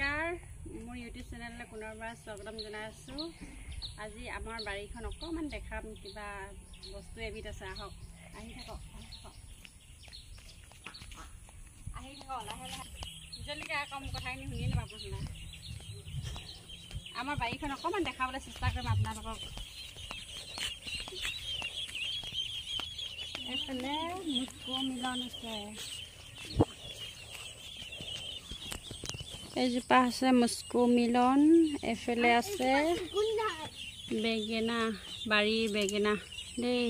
নমস্কাৰ, মোৰ ইউটিউব চেনেললৈ পুনৰবাৰ স্বাগতম জনাইছোঁ। আজি আমাৰ বাৰীখন অকণমান দেখাম, কিবা বস্তু এবিধ আছে। আহক, আহি থাকক, আহি থাকক, আহি থাকক, লাহে লাহে জলদিকৈ কম কথাখিনি শুনিয়ে নাপাব। শুনা, আমাৰ বাৰীখন অকণমান দেখাবলৈ চেষ্টা কৰিম আপোনালোকক। এইফালে মুস্কো মিলন আছে, এইজোপা আছে মুস্কো মিলন। এইফালে আছে বেঙেনা, বাৰীৰ বেঙেনা দেই।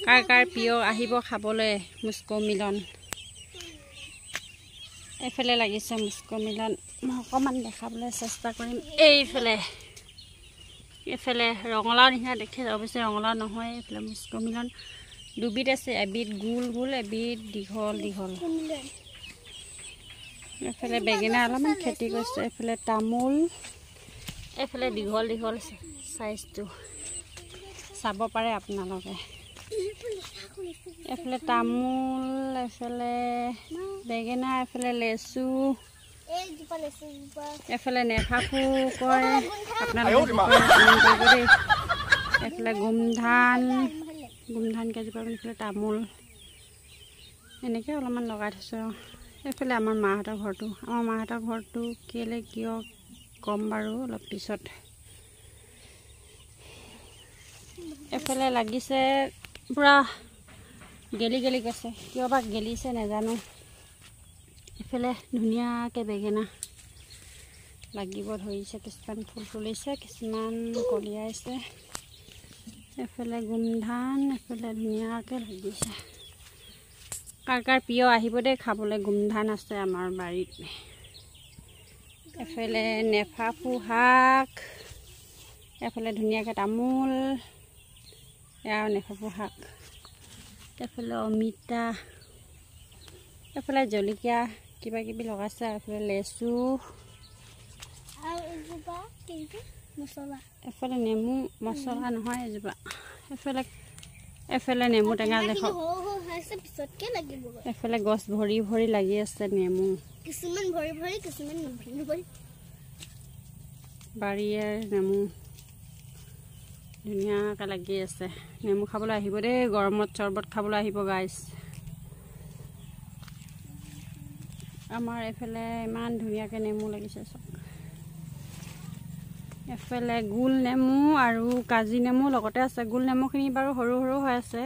কাৰ কাৰ প্ৰিয় আহিব খাবলৈ মুস্কো মিলন। এইফালে লাগিছে মুস্কো মিলন, মই অকণমান দেখাবলৈ চেষ্টা কৰিম। এইফালে এইফালে ৰঙালাও নিচিনা দেখে, অৱশ্যে ৰঙালাও নহয়। এইফালে মুস্কো মিলন দুবিধ আছে, এবিধ গোল গোল, এবিধ দীঘল দীঘল। এইফালে বেঙেনা অলপমান খেতি কৰিছে, এইফালে তামোল, এইফালে দীঘল দীঘল চাইজটো চাব পাৰে আপোনালোকে। এইফালে তামোল, এইফালে বেঙেনা, এইফালে লেচু, এইফালে নেফাফু কয়, আপোনালোকে কৰিব দেই। এইফালে গোমধান, গোমধান কেইজোপা, এইফালে তামোল, এনেকৈ অলপমান লগাই থৈছোঁ। এইফালে আমাৰ মাহঁতৰ ঘৰটো, আমাৰ মাহঁতৰ ঘৰটো কেলৈ কিয় ক'ম বাৰু অলপ পিছত। এইফালে লাগিছে পূৰা গেলি গেলি গৈছে, কিয় বা গেলিছে নাজানো। এইফালে ধুনীয়াকৈ বেঙেনা লাগিব ধৰিছে, কিছুমান ফুল ফুলিছে, কিছুমান কলিয়াইছে। এইফালে গোমধান, এইফালে ধুনীয়াকৈ লাগিছে। কাৰ কাৰ প্ৰিয় আহিব দেই খাবলৈ, গোমধান আছে আমাৰ বাৰীত। এইফালে নেফাফু শাক, এইফালে ধুনীয়াকৈ তামোল, এয়া নেফাফু শাক। এইফালে অমিতা, এইফালে জলকীয়া কিবা কিবি লগাইছে। এইফালে লেচু, এইফালে নেমু, মছলা নহয় এজোপা। এইফালে এইফালে নেমু টেঙা দেখক, এইফালে গছ ভৰি ভৰি লাগি আছে নেমু, কিছুমান ভৰি ভৰি, কিছুমান নভৰি। বাৰীয়ে নেমু ধুনীয়াকৈ লাগি আছে। নেমু খাবলৈ আহিব দেই, গৰমত চৰ্বত খাবলৈ আহিব গাইছ। আমাৰ এইফালে ইমান ধুনীয়াকৈ নেমু লাগিছে চব। এইফালে গোল নেমু আৰু কাজি নেমু লগতে আছে। গোল নেমুখিনি বাৰু সৰু সৰু হৈ আছে।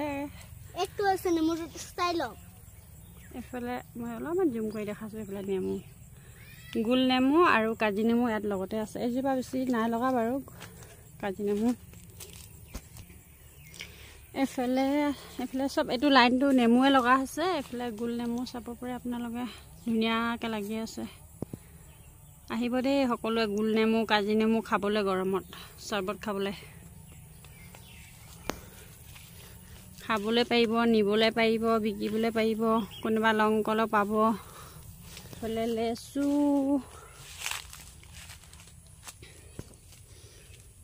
এইফালে মই অলপমান জুম কৰি দেখাইছোঁ। এইফালে নেমু, গোল নেমু আৰু কাজি নেমু ইয়াত লগতে আছে। এইজোপা বেছি নাই লগা বাৰু কাজি নেমু। এইফালে এইফালে চব এইটো লাইনটো নেমুৱে লগা হৈছে। এইফালে গোল নেমু চাব পাৰে আপোনালোকে, ধুনীয়াকৈ লাগি আছে। আহিব দেই সকলোৱে গোল নেমু, কাজি নেমু খাবলৈ, গৰমত চৰ্বত খাবলৈ, খাবলৈ পাৰিব, নিবলৈ পাৰিব, বিকিবলৈ পাৰিব, কোনোবা লং কলো পাব। এইফালে লেচু,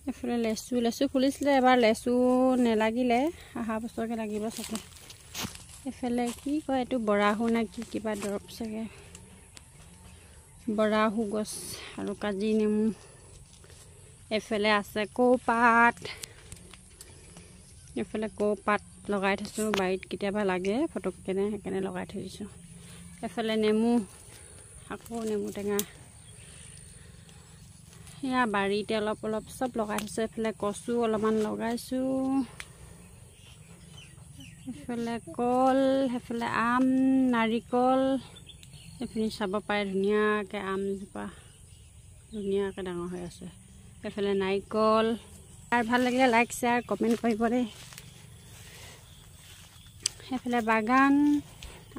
এইফালে লেচু, লেচু ফুলিছিলে এবাৰ, লেচু নেলাগিলে, অহা বছৰকৈ লাগিব চাগে। এইফালে কি কয় এইটো, বৰাহু নে কি কিবা দৰৱ চাগে, বৰাহু গছ আৰু কাজি নেমু। এইফালে আছে কৌপাত, এইফালে কৌপাত লগাই থৈছোঁ, বাৰীত কেতিয়াবা লাগে ফটককেনে, সেইকাৰণে লগাই থৈ দিছোঁ। এইফালে নেমু, আকৌ নেমু টেঙা। সেয়া বাৰীতে অলপ অলপ চব লগাই থৈছোঁ। এইফালে কচু অলপমান লগাইছোঁ, এইফালে কল, সেইফালে আম, নাৰিকল। এইখিনি চাব পাৰে ধুনীয়াকৈ আমজোপা ধুনীয়াকৈ ডাঙৰ হৈ আছে। এইফালে নাৰিকল। আৰু ভাল লাগিলে লাইক শ্বেয়াৰ কমেণ্ট কৰিব দেই। সেইফালে বাগান,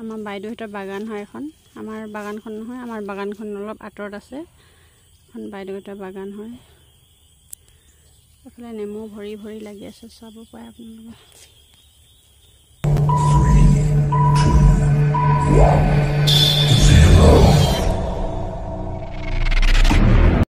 আমাৰ বাইদেউহঁতৰ বাগান হয় এখন, আমাৰ বাগানখন নহয়, আমাৰ বাগানখন অলপ আঁতৰত আছে, এখন বাইদেউহঁতৰ বাগান হয়। এইফালে নেমু ভৰি ভৰি লাগি আছে, চাব পাৰে আপোনালোকে। 3, 2, 1.